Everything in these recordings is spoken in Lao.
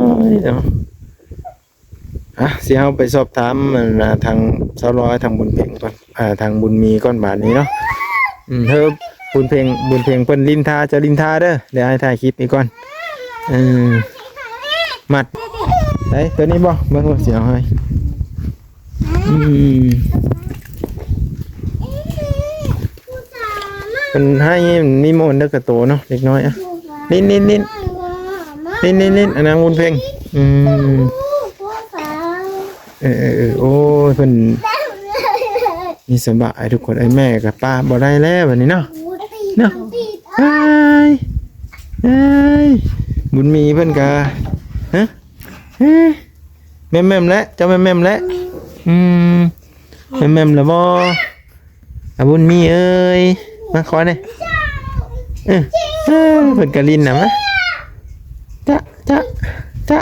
ໂອ້ຍເນາະ. ອ່ະ ຊິເຮົາໄປສອບຖາມ ອັນ ອ່າ ທາງສາວລອຍ ທາງບຸນເພັງກ່ອນ ອ່າ ທາງບຸນມີກ່ອນບາດນີ້ເນາະ. ອືມ ເຮີ ບຸນເພັງ ບຸນເພັງເພິ່ນຫຼິ້ນທ່າ ເຈົ້າຫຼິ້ນທ່າເດີ ດຽວໃຫ້ຖ່າຍຄລິບນີ້ກ່ອນ. ເອີ ມັດ ໄດ້ ໂຕນີ້ບໍ່? ເບິ່ງ ເບິ່ງ ຊິເອົາໃຫ້. ອືມ ເພິ່ນໃຫ້ມີໂມນເດີກະໂຕເນາະ ເດັກນ້ອຍ. ອ່ະ ຫຼິ້ນ ຫຼິ້ນ ຫຼິ້ນ ຫຼິ້ນ ຫຼິ້ນ ຫຼິ້ນ ອັນນັ້ນບຸນເພັງ. ອືມ ເອີ ເອີ ເອີ ໂອ້ຍ ເພິ່ນມີສະບາຍທຸກຄົນ. ເອີ ແມ່ກໍປະບໍ່ໄດ້ແລ້ວບັດນີ້ເນາະ ເນາະ. ເອີຍ ເອີຍ ບຸນມີເພິ່ນກໍ ຮະ ຮະ ແມ່ມໆແຫຼະ ເຈົ້າແມ່ມໆແຫຼະ. ອືມ ແມ່ມໆແລ້ວບໍ່? ອາ ບຸນມີເອີຍ ມາຂໍແດ່. ເອີ ເອີ ເພິ່ນກະຫຼິ້ນນຳນະ ຈະ ຈະ ຈະ.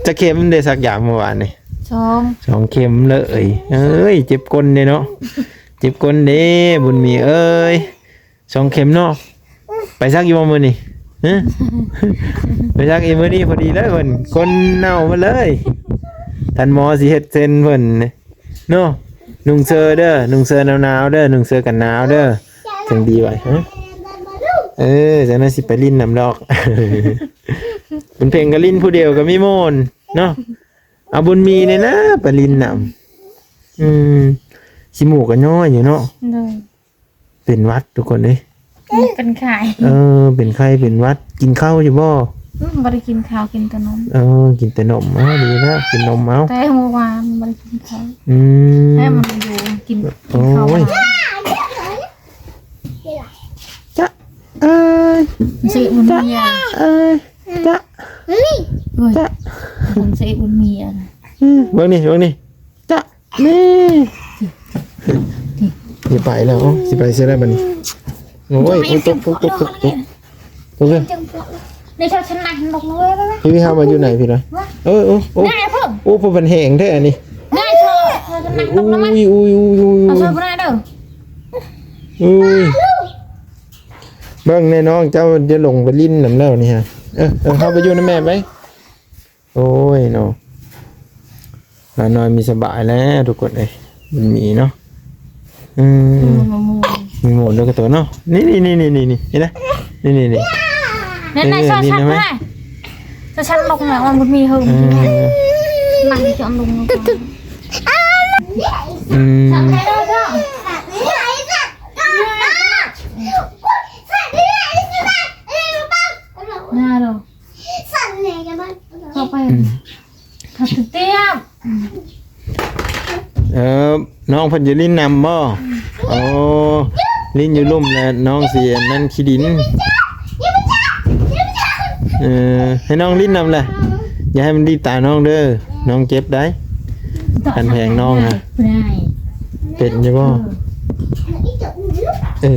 ຈັກເຂັມໄດ້ສັກຢາເມື່ອວານນີ້? ສອງ ສອງເຂັມເລີຍ. ເອີຍ ເຈັບກົ້ນເດ້ເນາະ ເຈັບກົ້ນເດ້ ບຸນມີເອີຍ. ສອງເຂັມເນາະ. ໄປສັກຢູ່ບໍ່ມື້ນີ້? ຮະ ໄປສັກອີກມື້ນີ້ພໍດີເລີຍ ເພິ່ນກົ້ນເນົ່າໝົດເລີຍ. ທ່ານໝໍຊິເຮັດເຊັ່ນເພິ່ນເນາະ. ນຸ່ງເສື້ອເດີ ນຸ່ງເສື້ອໜາວໆເດີ ນຸ່ງເສື້ອກັນໜາວເດີ ຈັ່ງດີໄວ້. ຮະ ເອີ ຈັ່ງນັ້ນຊິໄປຫຼິ້ນນຳດອກ. ບຸນເພັງກໍຫຼິ້ນຜູ້ດຽວກໍມີໂມນເນາະ. ເອົາບຸນມີນີ້ນະໄປຫຼິ້ນນຳ. ອືມ ຂີ້ມູກກໍຍ້ອຍຢູ່ເນາະ. ໂດຍ ເປັນຫວັດທຸກຄົນເອີຍ ເປັນໄຂ້. ເອີ ເປັນໄຂ້ເປັນຫວັດ. ກິນເຂົ້າຢູ່ບໍ່? ອືມ ບໍ່ໄດ້ກິນເຂົ້າ ກິນແຕ່ນົມ. ເອີ ກິນແຕ່ນົມ. ເອີ ດີແລ້ວ ກິນນົມເອົາ. ແຕ່ເມື່ອວານບໍ່ໄດ້ກິນເຂົ້າ. ອືມ ແຕ່ມັນຢູ່ ກິນ ກິນເຂົ້າ. ໂອ້ຍ ຈະ ເອີຍ ມັນຊິບຸນມີ ຈະ ເອີຍ ຈະ ໂອ້ຍ ຈະ ມັນຊິບຸນມີ. ອືມ ເບິ່ງນີ້ ເບິ່ງນີ້ ຈະ ນີ້ ຊິໄປແລ້ວ. ເອົ້າ ຊິໄປໃສແລ້ວບັດນີ້? ໂອ້ຍ ໂອ້ຍ ຕົກ ຕົກ ຕົກ ຕົກ ຕົກເລີຍ. ໃນເຈົ້າຊະນະ ມັນບອກເລີຍ ພີ່ເຮົາມາຢູ່ໃນພີ່ນະ. ເອີ ໂອ້ ໂອ້ ໂອ້ ເພິ່ນແຮງແທ້ອັນນີ້. ອຸ້ຍ ອຸ້ຍ ອຸ້ຍ ອຸ້ຍ ອຸ້ຍ ອຸ້ຍ ອຸ້ຍ ເບິ່ງແນ່ ນ້ອງເຈົ້າຈະລົງໄປຫຼິ້ນນຳແລ້ວນີ້ຮະ. ເອີ ເອີ ເຮົາໄປຢູ່ນຳແມ່ໄປ. ໂອ້ຍເນາະ ຫຼານນ້ອຍມີສະບາຍແລ້ວທຸກຄົນເອີຍ. ມັນມີເນາະ ອືມ ມີໂມນ ມີໂມນແລ້ວກໍໂຕເນາະ. ນີ້ໆໆໆ ເຫັນນະ ນີ້ໆໆ ນີ້ໆ ນີ້ນະ ຊອຍຊັກນະ ຊອຍຊັກລົງນະ ມັນບໍ່ມີເຮີ ເອີ ມັນຈະລົງ. ອືມ ນາໂລ ເຂົ້າໄປ ອືມ ເອີ ນ້ອງເພິ່ນຈະຫຼິ້ນນຳບໍ່? ໂອ້ ຫຼິ້ນຢູ່ລຸ່ມແຫຼະ ນ້ອງຊິອັນນັ້ນຂີ້ດິນ. ເອີ ໃຫ້ນ້ອງຫຼິ້ນນຳແຫຼະ ຢ່າໃຫ້ມັນດີດຕານ້ອງເດີ ນ້ອງເຈັບໄດ໋. ຄັນແພງນ້ອງນະ ເປັນຢູ່ບໍ່? ເອີ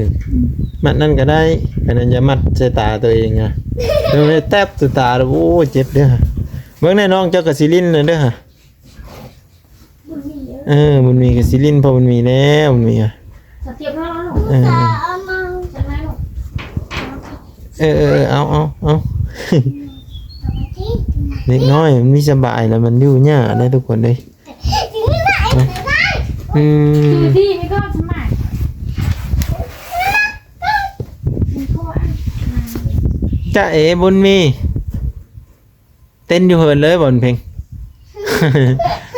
ມັດນັ້ນກໍໄດ້ ອັນນັ້ນຢ່າມັດໃສ່ຕາຕົວເອງນະ ເດີ ແຕັບໃສ່ຕາ ໂອ້ ເຈັບເດີ. ເບິ່ງແນ່ ນ້ອງເຈົ້າກໍຊິຫຼິ້ນແລ້ວເດີ. ເອີ ບຸນມີກໍຊິຫຼິ້ນ ເພາະບຸນມີແລ້ວ ບຸນມີອະ. ເອີ ເອີ ເອີ ເອົາ ເອົາ ເອົາ ເດັກນ້ອຍມັນມີສະບາຍແລ້ວ ມັນຢູ່ຍາກເດ້ທຸກຄົນເອີຍ. ອືມ ຈ໊ະເອ ບຸນມີ ເຕັ້ນຢູ່ເຮືອນເລີຍບໍ່ ບຸນເພັງ?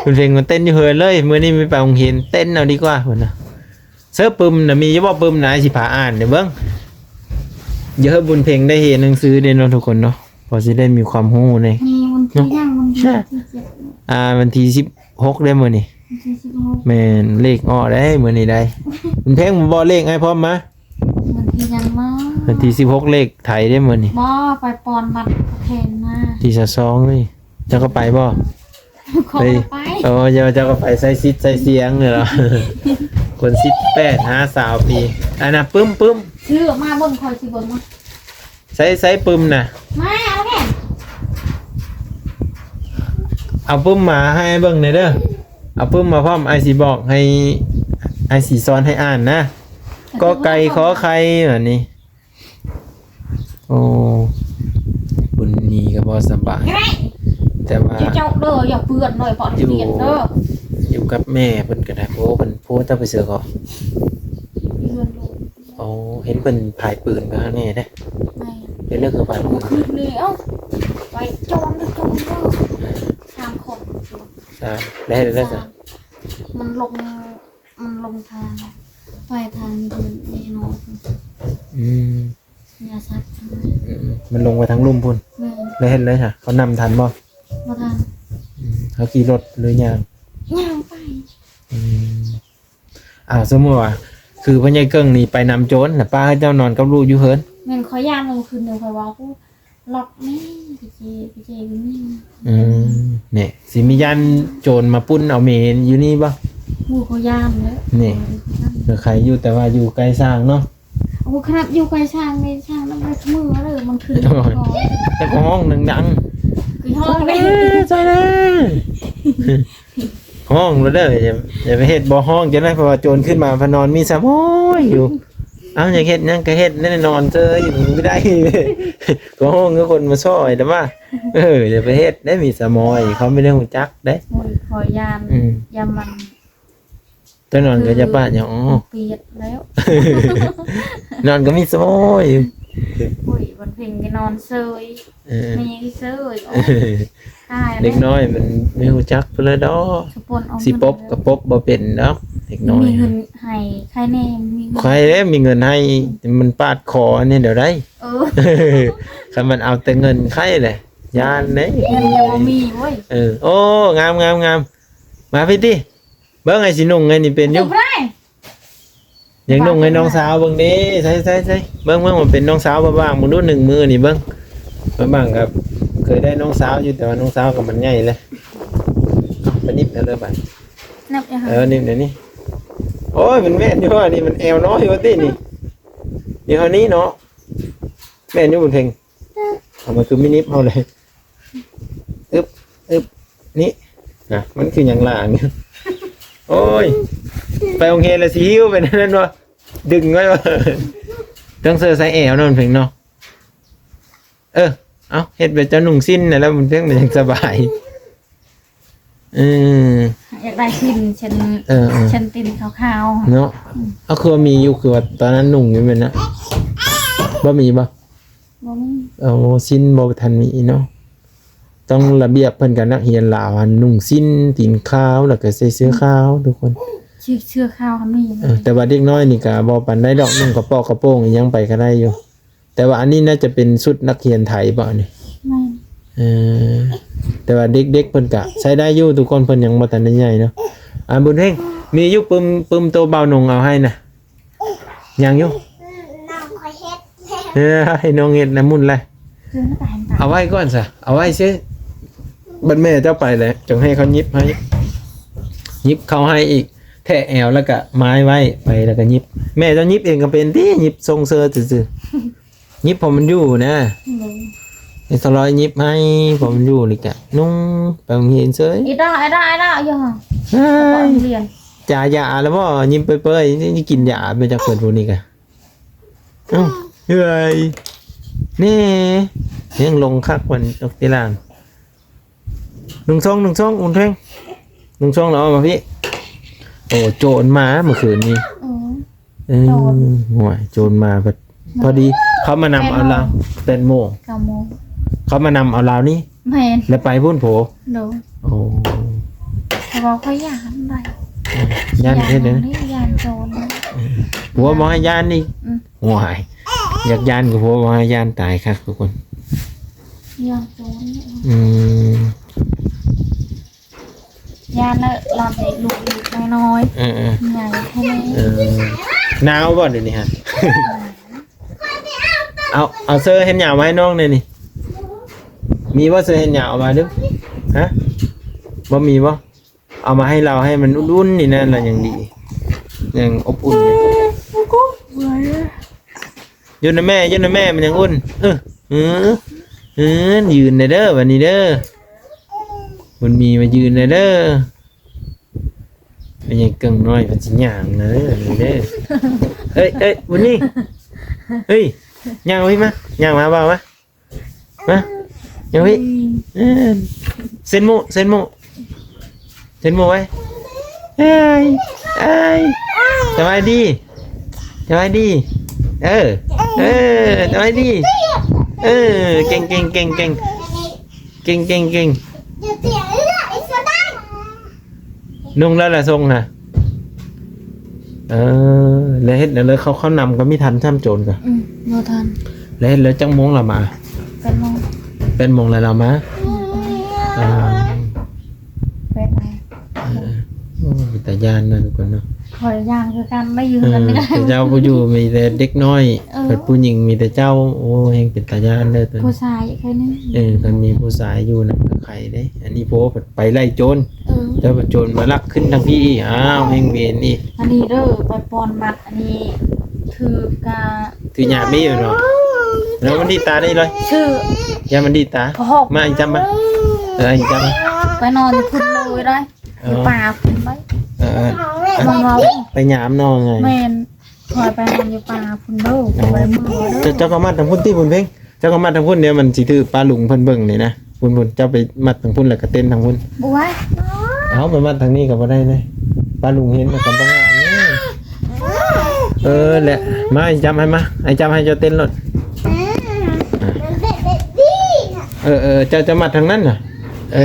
ບຸນເພັງມາເຕັ້ນຢູ່ເຮືອນເລີຍ ມື້ນີ້ມີໄປໂຮງຮຽນ ເຕັ້ນເອົາດີກວ່າ ເພິ່ນວ່າ. ເສີປຶ້ມນະ ມີຢູ່ບໍ່ປຶ້ມນະ? ຊິພາອ່ານເດີເບິ່ງ. ເອີ ບຸນເພັງໄດ້ຮຽນໜັງສືເດ້ເນາະທຸກຄົນເນາະ ພໍຊິໄດ້ມີຄວາມຮູ້ແດ່. ມີວັນທີຫຍັງ? ວັນທີ ນະ ທີເຈັດ ອ່າ ວັນທີສິບຫົກເດ້ມື້ນີ້. ວັນທີສິບຫົກ ແມ່ນ ເລກອອກໄດ໋ມື້ນີ້ໄດ໋. ບຸນເພັງ ບອກເລກໃຫ້ພ້ອມມາ. ວັນທີຫຍັງເນາະ? ວັນທີສິບຫົກ ເລກໄທເດ້ມື້ນີ້. ບໍ່ ໄປປ່ອນບັດແທນມາ. ທີຊາວສອງນີ້ ເຈົ້າກໍໄປບໍ່? ຂ້ອຍບໍ່ໄດ້ໄປ. ໂອ້ ເຈົ້າ ເຈົ້າກໍໄປໃສ່ສິດໃສ່ສຽງນີ້ລະ. ຄົນສິບແປດຫາຊາວປີ. ອັນນະ ປຶ້ມ ປຶ້ມ ຊື້ອອກມາເບິ່ງ ຂ້ອຍຊິເບິ່ງ. ໃສ່ ໃສ່ປຶ້ມນະ. ມາເອົາແມ່. ເອົາປຶ້ມມາໃຫ້ເບິ່ງແດ່ເດີ. ເອົາປຶ້ມມາພ້ອມ ອ້າຍຊິບອກໃຫ້ ອ້າຍຊິສອນໃຫ້ອ່ານນະ. ກໍໄກ່ ຂໍໄຂ່ ອັນນີ້. ໂອ້ ບຸນມີກໍບໍ່ສະບາຍ ແຕ່ວ່າ ເຈົ້າເດີ ຢ່າເປື້ອນເດີ ເພາະ ຢູ່ ເປື້ອນເດີ ຢູ່ກັບແມ່ເພິ່ນກໍໄດ້. ໂອ້ ເພິ່ນ ໂອ້ ເຈົ້າໄປເຊື່ອກໍ ຢູ່ເຮືອນລູກ. ໂອ້ ເຫັນເພິ່ນພາຍປືນມາແດ່ເດ້. ແມ່ນ. ເຫັນເລື່ອງຄືພາຍປືນ ຄືນນີ້ ເອົ້າ ໄປຈອນເດີ ຈອນເດີ ສາມຄົນ. ສາມ ແລ້ວເຮັດໄດ້ຊະ? ມັນລົງ ມັນລົງທາງ ໄປທາງເຮືອນແມ່ນ້ອຍ. ອືມ ຍາສັດ. ອືມ ມັນລົງໄປທາງລຸ່ມພຸ້ນ. ແມ່ນ. ແລ້ວເຮັດໄດ້ຊະ? ເຂົານຳທັນບໍ່? ບໍ່ທັນ. ອືມ ເຂົາຂີ່ລົດຫຼືຍ່າງ? ຍ່າງໄປ. ອືມ ອ້າວ ສົມມຸດວ່າ ຄືພໍ່ໃຫຍ່ເກິ່ງນີ້ໄປນຳໂຈນ ແລ້ວປ້າໃຫ້ເຈົ້ານອນກັບລູກຢູ່ເຮືອນ? ແມ່ນ. ຂ້ອຍຢ້ານ ມື້ຄືນນີ້ຂ້ອຍວ່າ ໂອ້ ລັອກນີ້ ໄປເຈ ໄປເຈຢູ່ນີ້. ອືມ ນີ້ ຊິມີຢ້ານໂຈນມາປຸ້ນເອົາເມຢູ່ນີ້ບໍ່? ໂອ້ ຂ້ອຍຢ້ານເລີຍ. ນີ້ ເອີ ຂ້ອຍຢ້ານ ເອີ ໃຄຢູ່ ແຕ່ວ່າຢູ່ໃກ້ຊ້າງເນາະ. ໂອ້ ຂະໜາດຢູ່ໃກ້ຊ້າງນີ້ ຊ້າງນຳໄປເມືອເລີຍ ມັນຄື ໂອ້ຍ ແຕ່ກໍຮ້ອງດັງໆ ຄືຮ້ອງເດ້ ຊ່ອຍແດ່ ຊ່ອຍແດ່. ຮ້ອງໂລດເດີ ຢ່າ ຢ່າໄປເຮັດ ບໍ່ຮ້ອງຈັ່ງໃດ ເພາະວ່າໂຈນຂຶ້ນມາພະນອນມີສະໝອຍຢູ່. ເອົ້າ ຢາກເຮັດຫຍັງກໍເຮັດແດ່ ນອນເຊີຍຢູ່ບໍ່ໄດ້ ກໍຮ້ອງໃຫ້ຄົນມາຊ່ອຍແຕ່ວ່າ ເອີ ຢ່າໄປເຮັດໄດ້ ມີສະໝອຍ ເຂົາບໍ່ໄດ້ຮູ້ຈັກເດ້. ໂອ້ຍ ຂໍຢ້ານ ອືມ ຢ້ານມັນ ແຕ່ນອນກໍຢ່າປະຫຍັງ ອືມ ປຽກແລ້ວ ນອນກໍມີສະໝອຍ. ໂອ້ຍ ວັນເພັງກໍນອນເຊີຍ ເອີ ແມ່ເຊີຍ ໂອ້ຍ ຕາຍແລ້ວ ເດັກນ້ອຍມັນບໍ່ຮູ້ຈັກພຸ້ນລະດອກ ຊິປົບກໍປົບບໍ່ເປັນດອກ ເດັກນ້ອຍ ມີເງິນໃຫ້ໃຄແດ່ ມີເງິນ ໃຄແດ່ ມີເງິນໃຫ້ ມັນປາດຄໍອັນນີ້ແນວໃດ? ເອີ ຄັນມັນເອົາແຕ່ເງິນໃຄແຫຼະ ຢ້ານເດ້ ເງິນຍັງບໍ່ມີເວີຍ. ເອີ ໂອ້ ງາມໆໆ ມາພີ້ຕິ ເບິ່ງ ອ້າຍຊິນຸ່ງໃຫ້ນີ້ເປັນຢູ່ ຢາກນຸ່ງໃຫ້ນ້ອງສາວເບິ່ງເດ້ ໃສ່ໆໆ ເບິ່ງໆ ມັນເປັນນ້ອງສາວບໍ່ ບາງເບິ່ງດູ ໜຶ່ງມືນີ້ເບິ່ງ ບາງກັບເຄີຍໄດ້ນ້ອງສາວຢູ່ ແຕ່ວ່ານ້ອງສາວກໍມັນໃຫຍ່ແລ້ວ. ເອົາ ໄປໜິບເອົາເລີຍບາດ ໜັບເອົາ ເອີ ໜິບແນວນີ້. ໂອ້ຍ ມັນແມ່ນຢູ່ ອັນນີ້ມັນແອວນ້ອຍວ່າຕິນີ້ ຢູ່ເທົ່ານີ້ເນາະ ແມ່ນຢູ່ ບຸນເພັງ. ເອົາ ມັນຄືມີໜິບເຮົາເລີຍ ອຶບ ອຶບ ນີ້ນະ ມັນຄືຫຍັງຫຼາງຢູ່. ໂອ້ຍ ໄປໂຮງຮຽນແລ້ວຊິຫິ້ວໄປນັ້ນບໍ່ ດຶງໄວ້ບໍ່ ຕ້ອງເສື້ອໃສ່ແອວເນາະ ເພັງເນາະ. ເອີ ເອົາ ເຮັດແບບເຈົ້ານຸ່ງສິ້ນນະ ແລ້ວມັນເພັງ ມັນຈັ່ງສະບາຍ. ເອີ ຢາກໄດ້ສິ້ນເຊັ່ນ ເອີໆ ເຊັ່ນຕີນຂາວໆ ເນາະ. ອືມ ເອົາ ຄືວ່າມີຢູ່ ຄືວ່າຕອນນັ້ນນຸ່ງຢູ່ແມ່ນນະ ບໍ່ມີບໍ່? ບໍ່ມີ. ເອົາ ສິ້ນບໍ່ທັນມີເນາະ ຕ້ອງລະບຽບເພິ່ນກັບນັກຮຽນລາວຫັ້ນ ນຸ່ງສິ້ນຕີນຂາວ ແລ້ວກໍໃສ່ເສື້ອຂາວທຸກຄົນ ເສື້ອ ເສື້ອຂາວກໍມີ. ເອີ ແຕ່ວ່າເດັກນ້ອຍນີ້ກໍບໍ່ປານໃດດອກ ນຸ່ງກະເປາະກະໂປງອີ່ຫຍັງໄປກໍໄດ້ຢູ່. ແຕ່ວ່າອັນນີ້ໜ້າຈະເປັນຊຸດນັກຮຽນໄທບໍ່ນີ້? ແມ່ນ. ເອີ ແຕ່ວ່າເດັກໆເພິ່ນກະໃຊ້ໄດ້ຢູ່ທຸກຄົນ ເພິ່ນຍັງບໍ່ທັນໄດ້ໃຫຍ່ເນາະ. ອ່າ ບຸນເພັງ ມີຢູ່ປຶ້ມ ປຶ້ມໂຕບ່າວນົງເອົາໃຫ້ນະ ຍັງຢູ່ ນ້ອງຂ້ອຍເຮັດ ເອີ ໃຫ້ນ້ອງເຮັດນະ ໝຸ່ນແຫຼະ ເອົາໄວ້ກ່ອນຊະ ເອົາໄວ້ເຊ ບັດແມ່ເຈົ້າໄປແລ້ວ ຈັ່ງໃຫ້ເຂົາຫຍິບໃຫ້ ຫຍິບເຂົ້າໃຫ້ອີກ ແທະແອວ ແລ້ວກະໝາຍໄວ້ ໄປແລ້ວກະຫຍິບ. ແມ່ເຈົ້າຫຍິບເອງກໍເປັນຕິ ຫຍິບສົ່ງເສີດຊື່ໆ. ຫຍິບພໍມັນຢູ່ນະ ໂດຍ ໃຫ້ສາວລອຍຫຍິບໃຫ້ ພໍມັນຢູ່ນີ້ກະນຸ່ງໄປໂຮງຮຽນເສີຍ. ອີດາ ອີດາ ອີດາ ຢູ່ຫັ້ນ ເຮີ້ຍ ໄປໂຮງຮຽນ ຈາຢາແລ້ວບໍ່? ຍິ້ມເປີຍໆ ນີ້ກິນຢາໄປຈັກເພິ່ນຜູ້ນີ້ກະ. ເອົ້າ ເຮີ້ຍ ແນ່ ຍັງລົງຄັກກວ່າອອກຕິລາງ. ໜຸ່ງຊອງ ໜຸ່ງຊອງ ອຸ່ນແທງ ໜຸ່ງຊອງ ລາວເອົາມາພີ້. ໂອ້ ໂຈນມາເມື່ອຄືນນີ້. ໂອ້ ເອີ ໂຈນ ໂອ້ຍ ໂຈນມາ ພໍ ພໍດີເຂົາມານຳເອົາລາວ ແປດໂມງ ເກົ້າໂມງ ເຂົາມານຳເອົາລາວນີ້. ແມ່ນ ແລ້ວໄປພຸ້ນໂພ. ໂດຍ ໂອ້ ແຕ່ວ່າຂ້ອຍຢ້ານໄດ໋ ຢ້ານເຮັດໃດ໋ ຢ້ານໂຈນ ເອີ ຜົວບໍ່ໃຫ້ຢ້ານອີກ. ອືມ ໂອ້ຍ ຢາກຢ້ານກໍຜົວບໍ່ໃຫ້ຢ້ານ ຕາຍຄັກທຸກຄົນ ຢ້ານໂຈນ. ອືມ ຢ້ານແລ້ວ ລາວໄດ້ລູກອີກນ້ອຍໆ ເອີໆ ໃຫຍ່ແທ້ ເອີ ໜາວບໍ່ດຽວນີ້ຮະ? ເອົາ ເອົາເສື້ອແຂນຍາວມາໃຫ້ນ້ອງແດ່ນີ້ ມີບໍ່ເສື້ອແຂນຍາວ ເອົາມາດູ ຮະ ບໍ່ມີບໍ່? ເອົາມາໃຫ້ລາວ ໃຫ້ມັນອຸ່ນໆ ນີ້ນະ ລາວຍັງດີ ຍັງອົບອຸ່ນຢູ່. ຢູ່ນຳແມ່ ຢູ່ນຳແມ່ ມັນຍັງອຸ່ນ. ເອີ ເອີ ເອີ ຢືນແດ່ເດີ ບາດນີ້ເດີ ບຸນມີມາຢືນແດ່ເດີ. ແມ່ໃຫຍ່ເກິ່ງນ້ອຍເພິ່ນຊິຍ່າງເດີ ນີ້ເດີ. ເອີຍ ເອີຍ ບຸນມີ ເອີຍ. ຍ່າງມາພີ້ມາ ຍ່າງມາເວົ້າມາ ມາ ຍ່າງມາພີ້ ເອີ ເຊັນໝູ່ ເຊັນໝູ່ ເຊັນໝູ່ໄວ້ ເອີຍ ເອີຍ ສະບາຍດີ ສະບາຍດີ ເອີ ເອີ ສະບາຍດີ ເອີ ເກັ່ງໆໆໆ ເກັ່ງໆໆ ນຸ່ງແລ້ວລະຊົງຫະ ເອີ ແລ້ວເຮັດແນວໃດ ເຂົ້າ ເຂົ້ານຳກໍມີທັນຊ້ຳໂຈນກະ ອືມ ບໍ່ທັນ ແລ້ວເຮັດແລ້ວຈັກໂມງລະມາ ແປດໂມງ ແປດໂມງແລ້ວລະມາ ອືມ ອ່າ ແປດໂມງ ເອີ ໂອ້ ເປັນຕາຢ້ານເນາະທຸກຄົນເນາະ ຂ້ອຍຢ້ານຄືກັນ ໄດ້ຢູ່ເຮືອນນີ້ ເອີ ເຈົ້າບໍ່ຢູ່ ມີແຕ່ເດັກນ້ອຍ ເອີ ເພິ່ນຜູ້ຍິງມີແຕ່ເຈົ້າ ໂອ້ ແຮງເປັນຕາຢ້ານເດີໂຕນີ້ ຜູ້ຊາຍອີກຄົນໜຶ່ງ ເອີ ຄັນມີຜູ້ຊາຍຢູ່ນຳກໍໄຄເດ້ ອັນນີ້ໂພໄປໄລ່ໂຈນ ເອີ ເຈົ້າໂຈນມາລັກຂຶ້ນທາງພີ້ອີກ ອ້າວ ແຮງເວນອີກ ອັນນີ້ເດີ ໄປປ່ອນມັດ ອັນນີ້ຖືກະ ຖືຍາມີຢູ່ເນາະ ແລ້ວມັນດີດຕາໄດ້ເລີຍ ຊື່ ຢ່າມັນດີດຕາ ມາອີກຈຳມາ ເອີ ອີກຈຳມາ ໄປນອນຢູ່ພຸ້ນເລີຍໄດ້ ເອີ ຢູ່ປ່າພຸ້ນໄດ້ ເອີ ມັນເວົ້າ ໄປຍາມນອນໄງ ແມ່ນ ຂ້ອຍໄປນອນຢູ່ປ່າພຸ້ນເດີ ເອີ ບໍ່ໄດ້ເມືອເດີ ເຈົ້າ ເຈົ້າກໍມັດທາງພຸ້ນຕິ ບຸນເພັງ ເຈົ້າກໍມັດທາງພຸ້ນ ດຽວມັນຊິຖືກປ້າລຸງເພິ່ນເບິ່ງນີ້ນະ ພຸ້ນໆ ເຈົ້າໄປມັດທາງພຸ້ນ ແລ້ວກໍເຕັ້ນທາງພຸ້ນ ບໍ່ໄຫວ ເອົາ ໄປມັດທາງນີ້ກໍບໍ່ໄດ້ເດ້ ປ້າລຸງເຫັນແລ້ວກໍບໍ່ງາມເດ້ ເອີ ແຫຼະ ມາ ອ້າຍຈັບໃຫ້ ມາ ອ້າຍຈັບໃຫ້ເຈົ້າເຕັ້ນໂລດ ເອີ ເອີ ເຈົ້າ ເຈົ້າມັດທາງນັ້ນນະ ເອີ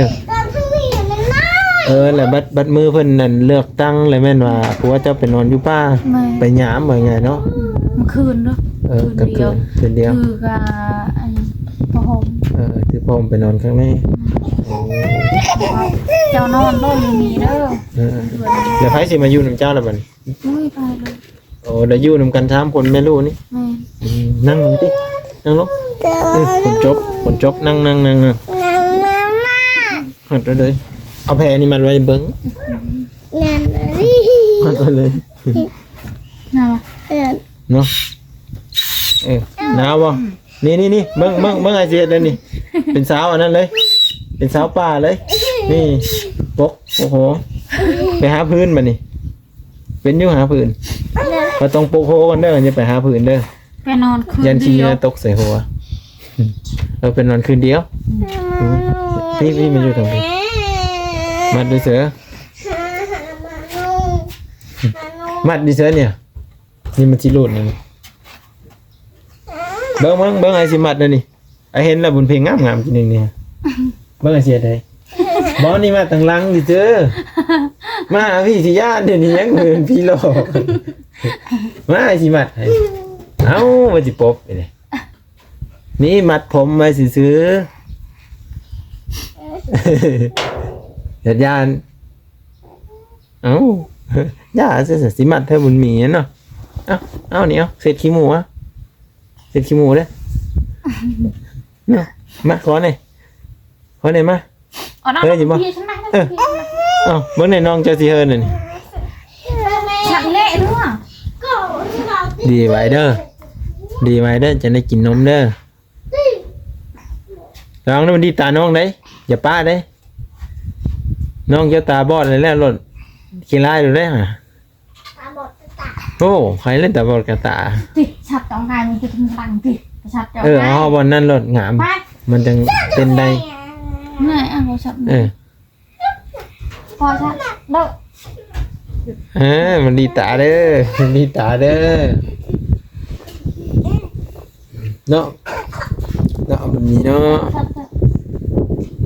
ເອີ ແລ້ວບັດ ບັດມື້ເພິ່ນນັ້ນເລືອກຕັ້ງ ແລ້ວແມ່ນວ່າຜົວເຈົ້າໄປນອນຢູ່ປ່າ ແມ່ນ ໄປຍາມ ວ່າງ່າຍເນາະ ອືມ ມື້ຄືນເນາະ ເອີ ຄືນດຽວ ຄືນດຽວ ຖືກະ ອັນ ຜ້າຫົ່ມ ເອີ ຖືຜ້າຫົ່ມໄປນອນຂ້າງໃນ ອືມ ໂອ້ ເຈົ້ານອນໂລດຢູ່ນີ້ເດີ ເອີ ແລ້ວໃຜຊິມາຢູ່ນຳເຈົ້າລະບັດນີ້ ໂອ້ຍ ໄປເລີຍ ໂອ້ ໄດ້ຢູ່ນຳກັນສາມຄົນແມ່ລູກນີ້ ແມ່ນ ອືມ ນັ່ງລົງຕິ ນັ່ງລົງ ເອີ ຝົນຕົກ ຝົນຕົກ ນັ່ງ ນັ່ງ ນັ່ງ ນັ່ງ ມັດໄວ້ເລີຍ ເອົາແພນີ້ມັດໄວ້ເບິ່ງ ມັດໄວ້ເລີຍ ໜາວ ເນາະ ເອີ ໜາວບໍ່ ອືມ ນີ້ໆໆ ເບິ່ງ ເບິ່ງ ເບິ່ງອ້າຍຊິເຮັດແນວນີ້ ເປັນສາວອັນນັ້ນເລີຍ ເປັນສາວປ່າເລີຍ ນີ້ ປົກ ໂອ້ໂຫ ໄປຫາພື້ນບັດນີ້ ເປັນຢູ່ຫາພື້ນ ກໍຕ້ອງປົກໂຮກ່ອນເດີ ຢ່າໄປຫາພື້ນເດີ ໄປນອນຄືນດຽວ ຢ້ານຂີ້ເຫຍື້ອຕົກໃສ່ຫົວ ເອີ ໄປນອນຄືນດຽວ ອືມ ນີ້ ນີ້ມາຢູ່ທາງນີ້ ມັດໄດ້ເສີ ມັດໄດ້ເສີນີ້ ນີ້ມັນຊິຫຼຸດນີ້ ເບິ່ງ ເບິ່ງ ເບິ່ງ ອ້າຍຊິມັດແນວນີ້ ອ້າຍເຫັນແລ້ວບຸນເພັງງາມໆ ກິນໜຶ່ງນີ້ ເບິ່ງອ້າຍຊິເຮັດໃດ ບໍ່ ນີ້ມັດທາງຫຼັງຊື່ໆ ມາພີ່ຊິຢ້ານ ດຽວນີ້ຍັງເປັນຜີຫຼອກ ມາອ້າຍຊິມັດໃຫ້ ເອົ້າ ວ່າຊິປົບນີ້ ນີ້ມັດຜົມໄວ້ຊື່ໆ ຢ້ານ ເອົ້າ ຢ່າ ຊິ ຊິມັດເທື່ອບຸນມີເນາະ ເອົາ ເອົານີ້ ເອົາ ເສັດຂີ້ໝູ ເອົາ ເສັດຂີ້ໝູເດີ້ ເນາະ ມາ ຂໍແດ່ ຂໍແດ່ ມາ ເຮີ້ຍ ຊິບໍ່ ເອີ ເອົ້າ ເບິ່ງແດ່ ນ້ອງເຈົ້າຊິເຮີ້ນນີ້ ສັກເລະເນາະ ດີໄວ້ເດີ້ ດີໄວ້ເດີ້ ຈະໄດ້ກິນນົມເດີ້ ລະວັງເດີ້ ມັນດີດຕານ້ອງເດ້ ຢ່າປະເດ້ ນ້ອງເຈົ້າຕາບອດແລ້ວໂລດ ຂີ້ຮ້າຍໂລດເດ້ ຕາບອດກະຕາ ໂອ້ ໃຄເລີຍຕາບອດກະຕາ ຕິດສັດຕ້ອງກາຍມັນຄືທາງຫຼັງຕິ ສັດເຈົ້າ ເອີ ເອົາບ່ອນນັ້ນໂລດ ງາມ ໄປ ມັນຈັ່ງເຕັ້ນໄດ້ ເມື່ອຍ ເອົາສັດ ເອີ ພໍຊະເດີ ເອີ ມັນດີດຕາເດີ ມັນດີດຕາເດີ ເນາະ ເນາະ ມັນມີເນາະ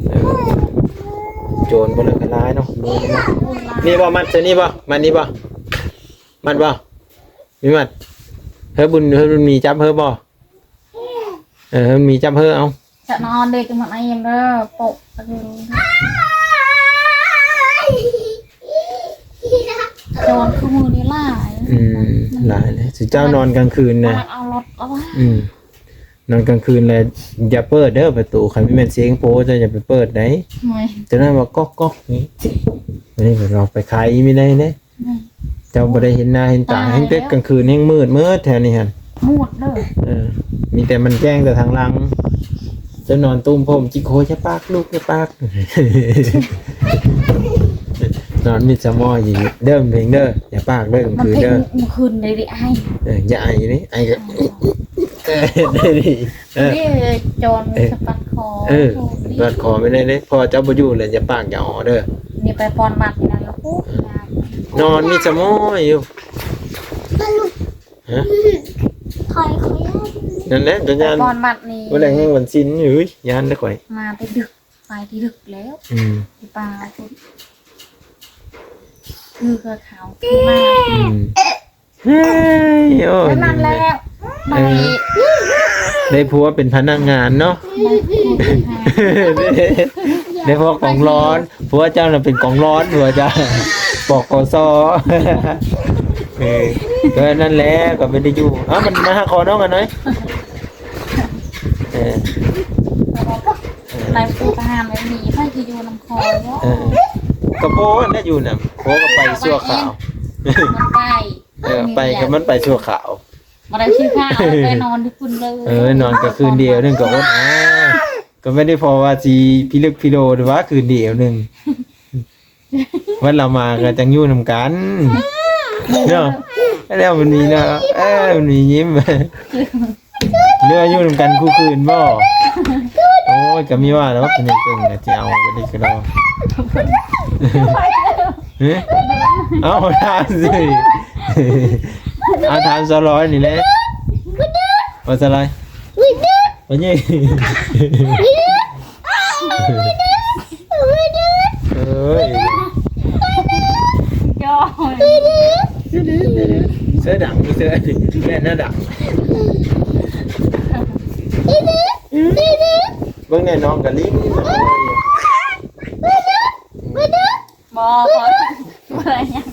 ເອີ ໂຈນບໍ່ເລີກກະລາຍເນາະ ມີເນາະ ມີບໍ່ ມັດໃສ່ນີ້ບໍ່ ມັດນີ້ບໍ່ ມັດບໍ່ ມີມັດ ເຮີ້ຍບຸນ ເຮີ້ຍບຸນມີ ຈັບເຮີ້ຍບໍ່ ເອີ ເຮີ້ຍບຸນມີ ຈັບເຮີ້ຍ ເອົາ ຈະນອນເດ ຈະມານອນເດີ ໂປະ ໂຈນຄືມື້ນີ້ຫຼາຍ ອືມ ຫຼາຍເລີຍ ຊຸມເຈົ້ານອນກາງຄືນນະ ເອົາລົດເອົາວ່າ ອືມ ນອນກາງຄືນແລ້ວຢ່າເປີດເດີປະຕູ ຄັນແມ່ນສຽງໂພເຈົ້າຢ່າໄປເປີດໃດ ໂອ້ຍ ເຈົ້ານັ້ນວ່າກອກໆ ນີ້ ນີ້ເພິ່ນວ່າໄປຂາຍອີ່ມີໄດເດ້ ອືມ ເຈົ້າບໍ່ໄດ້ເຫັນໜ້າເຫັນຕາ ຕາຍແລ້ວ ແຮ່ງແຕ່ກາງຄືນແຮ່ງມືດເໝິດແຖວນີ້ຫັ້ນ ມືດເດີ ເອີ ມີແຕ່ມັນແຈ້ງແຕ່ທາງຫຼັງ ເຈົ້ານອນຕຸ້ມຜົມຈິກ ໂອ້ຍ ຢ່າປາກລູກ ຢ່າປາກ ນອນມິດສະໝໍຢູ່ເດີ ເພງເດີ ຢ່າປາກເດີ ກາງຄືນເດີ ມັນເພງມື້ຄືນເດ້ ໄອ ເອີ ຢ່າໄອເດ້ ໄອກໍ ເອີ ໄດ້ດີ ເອີ ນີ້ໂຈນສະບັດຄໍ ເອີ ໂຊກດີ ສະບັດຄໍໄປໄດ້ເດ້ ເພາະວ່າເຈົ້າບໍ່ຢູ່ແລ້ວ ຢ່າປາກຢ່າອໍເດີ ນີ້ໄປປ່ອນບັດນັ້ນລະ ໂອ້ຍ ນອນມີສະໝໍຢູ່ ຮະ ຂ້ອຍ ຂ້ອຍຢ້ານ ນັ້ນແຫຼະ ເຈົ້າຢ້ານ ໄປປ່ອນບັດນີ້ ບໍ່ໄດ້ແຮງວັນສິນ ເອີຍ ຢ້ານເດີຂ້ອຍ ມາແຕ່ດຶກ ໄປທີ່ດຶກແລ້ວ ອືມ ທີ່ປ່າພຸ້ນ ຄືເຄືອຂາວຂຶ້ນມາ ອືມ ເຮີ້ຍ ໂອ້ຍ ນັ້ນແຫຼະ ໄປ ເອີ ໄດ້ຜົວເປັນພະນັກງານເນາະ ໄດ້ຜົວເປັນພະນັກງານ ໄດ້ຜົວກອງຮ້ອນ ຜົວເຈົ້ານະເປັນກອງຮ້ອນ ຜົວເຈົ້າ ປກສ ເອີ ກໍນັ້ນແຫຼະ ກໍບໍ່ໄດ້ຢູ່ ເອົ້າ ມັນມາຫາຂໍນ້ອງກັນໜ້ອຍ ເອີ ໄປປູກອາຫານແບບນີ້ ໃຜຊິຢູ່ນຳຂ້ອຍເນາະ ເອີ ກໍໂພຫັ້ນແຫຼະຢູ່ນຳ ໂພກໍໄປຊົ່ວຄາວ ມັນໄປ ເອີ ໄປກໍມັນໄປຊົ່ວຄາວ ບໍ່ໄດ້ຊື່ຄາວ ໄປນອນຢູ່ພຸ້ນເລີຍ ເອີ ນອນກໍຄືນດຽວໜຶ່ງກໍອົດ ອ່າ ກໍບໍ່ໄດ້ພໍວ່າຊິພິລຶກພິໂລ ຫຼືວ່າຄືນດຽວໜຶ່ງ ວັນລາວມາກໍຈັ່ງຢູ່ນຳກັນເນາະ ແລ້ວມັນມີເນາະ ເອີ ມັນມີຍິ້ມ ຫຼືວ່າຢູ່ນຳກັນຄູ່ຄືນບໍ່? ໂອ້ຍ ກໍມີວ່າແລ້ວວ່າເປັນຫຍັງເກີງນະ ຊິເອົາໄປໄດ້ຄືເນາະ ຮະ? ເອົ້າ ຖາມຊິ ເອົາ ຖາມສາວລອຍນີ້ແຫຼະ ວ່າສາວລອຍ ວ່າຫຍັງ? ເອີຍ ຈອຍ ເສື້ອດັງ ມີເສື້ອ ແມ່ນແນວດັງ ເບິ່ງແນ່ ນ້ອງກະລິ້ນ ບໍ່ ບໍ່ ບໍ່ໄດ້ຫຍັງ